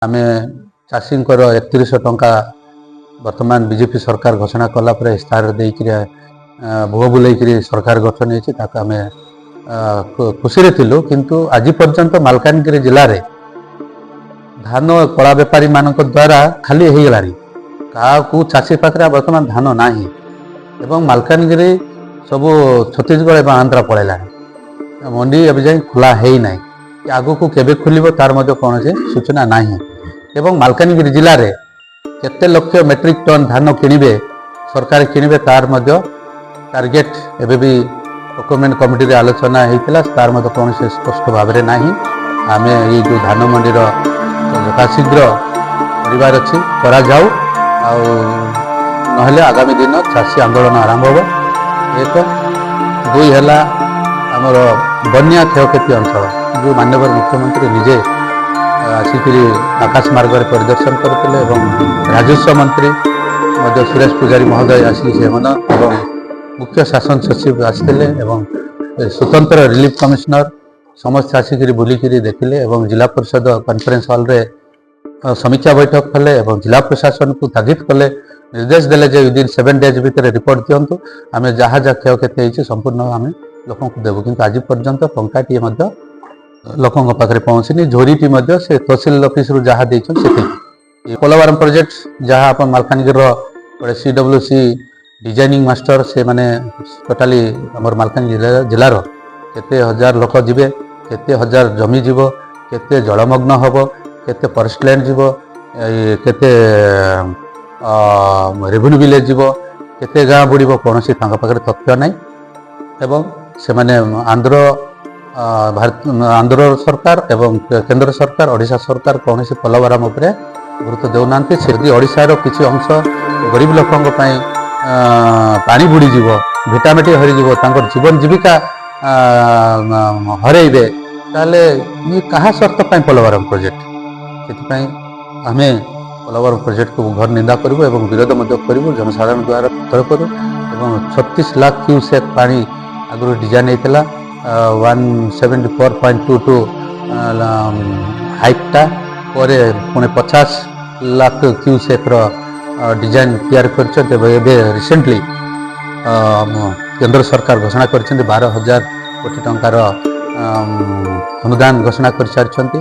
ଆମେ ଚାଷୀଙ୍କର 3100 ଟଙ୍କା ବର୍ତ୍ତମାନ ବିଜେପି ସରକାର ଘୋଷଣା କଲା ପରେ ଇସ୍ତାହାର ଦେଇକିରି, ଭୁଅ ବୁଲେଇକିରି ସରକାର ଗଠନ ହେଇଛି, ତାକୁ ଆମେ ଖୁସିରେ ଥିଲୁ। କିନ୍ତୁ ଆଜି ପର୍ଯ୍ୟନ୍ତ ମାଲକାନଗିରି ଜିଲ୍ଲାରେ ଧାନ କଳା ବେପାରୀମାନଙ୍କ ଦ୍ୱାରା ଖାଲି ହେଇଗଲାଣି। କାହାକୁ ଚାଷୀ ପାଖରେ ବର୍ତ୍ତମାନ ଧାନ ନାହିଁ ଏବଂ ମାଲକାନଗିରି ସବୁ ଛତିଶଗଡ଼ ଏବଂ ଆନ୍ଧ୍ର ପଳେଇଲାଣି। ମଣ୍ଡି ଏବେ ଯାଇ ଖୋଲା ହେଇନାହିଁ କି ଆଗକୁ କେବେ ଖୋଲିବ, ତାର ମଧ୍ୟ କୌଣସି ସୂଚନା ନାହିଁ। ଏବଂ ମାଲକାନଗିରି ଜିଲ୍ଲାରେ କେତେ ଲକ୍ଷ ମେଟ୍ରିକ୍ ଟନ୍ ଧାନ କିଣିବେ, ସରକାର କିଣିବେ, ତାର ମଧ୍ୟ ଟାର୍ଗେଟ୍ ଏବେ ବି ପ୍ରୋକ୍ୟୁରମେଣ୍ଟ କମିଟିରେ ଆଲୋଚନା ହେଇଥିଲା, ତାର ମଧ୍ୟ କୌଣସି ସ୍ପଷ୍ଟ ଭାବରେ ନାହିଁ। ଆମେ ଏଇ ଯେଉଁ ଧାନ ମଣ୍ଡିର ଯଥାଶୀଘ୍ର କରିବାର ଅଛି, କରାଯାଉ। ଆଉ ନହେଲେ ଆଗାମୀ ଦିନ ଚାଷୀ ଆନ୍ଦୋଳନ ଆରମ୍ଭ ହେବ। ଏକ। ଦୁଇ ହେଲା ଆମର ବନ୍ୟା କ୍ଷୟକ୍ଷତି ଅଞ୍ଚଳ, ଯେଉଁ ମାନ୍ୟବର ମୁଖ୍ୟମନ୍ତ୍ରୀ ନିଜେ ଆସିକିରି ଆକାଶ ମାର୍ଗରେ ପରିଦର୍ଶନ କରିଥିଲେ ଏବଂ ରାଜସ୍ୱ ମନ୍ତ୍ରୀ ମଧ୍ୟ ସୁରେଶ ପୂଜାରୀ ମହୋଦୟ ଆସିକି ସେମାନେ ଏବଂ ମୁଖ୍ୟ ଶାସନ ସଚିବ ଆସିଥିଲେ ଏବଂ ସ୍ୱତନ୍ତ୍ର ରିଲିଫ କମିଶନର ସମସ୍ତେ ଆସିକିରି ବୁଲିକିରି ଦେଖିଲେ ଏବଂ ଜିଲ୍ଲା ପରିଷଦ କନଫରେନ୍ସ ହଲରେ ସମୀକ୍ଷା ବୈଠକ କଲେ ଏବଂ ଜିଲ୍ଲା ପ୍ରଶାସନକୁ ତାଗିଦ କଲେ, ନିର୍ଦ୍ଦେଶ ଦେଲେ ଯେ ୱିଦିନ୍ 7 ଡେଜ୍ ଭିତରେ ରିପୋର୍ଟ ଦିଅନ୍ତୁ, ଆମେ ଯାହା ଯାହା କ୍ଷୟକ୍ଷତି ହେଇଛି ସମ୍ପୂର୍ଣ୍ଣ ଆମେ ଲୋକଙ୍କୁ ଦେବୁ। କିନ୍ତୁ ଆଜି ପର୍ଯ୍ୟନ୍ତ ଟଙ୍କାଟିଏ ମଧ୍ୟ ଲୋକଙ୍କ ପାଖରେ ପହଞ୍ଚିନି। ଝୋରିଟି ମଧ୍ୟ ସେ ତହସିଲ ଅଫିସରୁ ଯାହା ଦେଇଛନ୍ତି ସେତିକି। ପୋଲବାରମ ପ୍ରୋଜେକ୍ଟ ଯାହା ଆପଣ ମାଲକାନଗିରିର ଗୋଟେ ସିଡବ୍ଲ୍ୟୁସି ଡିଜାଇନିଂ ମାଷ୍ଟର, ସେମାନେ ଟୋଟାଲି ଆମର ମାଲକାନଗିରି ଜିଲ୍ଲାର କେତେ ହଜାର ଲୋକ ଯିବେ, କେତେ ହଜାର ଜମି ଯିବ, କେତେ ଜଳମଗ୍ନ ହେବ, କେତେ ଫରେଷ୍ଟ ଲ୍ୟାଣ୍ଡ ଯିବ, ଏଇ କେତେ ରେଭିନ୍ୟୁ ଭିଲେଜ ଯିବ, କେତେ ଗାଁ ବୁଡ଼ିବ, କୌଣସି ତାଙ୍କ ପାଖରେ ତଥ୍ୟ ନାହିଁ। ଏବଂ ସେମାନେ ଆନ୍ଧ୍ର ଭାରତ, ଆନ୍ଧ୍ର ସରକାର ଏବଂ କେନ୍ଦ୍ର ସରକାର, ଓଡ଼ିଶା ସରକାର କୌଣସି ପୋଲବରମ ଉପରେ ଗୁରୁତ୍ୱ ଦେଉନାହାନ୍ତି। ଯଦି ଓଡ଼ିଶାର କିଛି ଅଂଶ ଗରିବ ଲୋକଙ୍କ ପାଇଁ ପାଣି ବୁଡ଼ିଯିବ, ଭିଟାମାଟି ହରିଯିବ, ତାଙ୍କର ଜୀବନ ଜୀବିକା ହରେଇବେ, ତାହେଲେ ଇଏ କାହା ସ୍ୱାର୍ଥ ପାଇଁ ପୋଲବରମ ପ୍ରୋଜେକ୍ଟ? ସେଥିପାଇଁ ଆମେ ପୋଲବରମ ପ୍ରୋଜେକ୍ଟକୁ ଘୋର ନିନ୍ଦା କରିବୁ ଏବଂ ବିରୋଧ ମଧ୍ୟ କରିବୁ ଜନସାଧାରଣ ଦ୍ୱାରା ତରଫରୁ। ଏବଂ 36 ଲାଖ କ୍ୟୁସେକ୍ ପାଣି ଆଗରୁ ଡିଜାଇନ୍ ହେଇଥିଲା, 174.22 ହାଇଟ୍ଟା। ପରେ ପୁଣି 50 ଲାଖ କ୍ୟୁସେକ୍ର ଡିଜାଇନ୍ ତିଆରି କରିଛନ୍ତି ଏବଂ ଏବେ ରିସେଣ୍ଟଲି କେନ୍ଦ୍ର ସରକାର ଘୋଷଣା କରିଛନ୍ତି, 12,000 କୋଟି ଟଙ୍କାର ଅନୁଦାନ ଘୋଷଣା କରିସାରିଛନ୍ତି।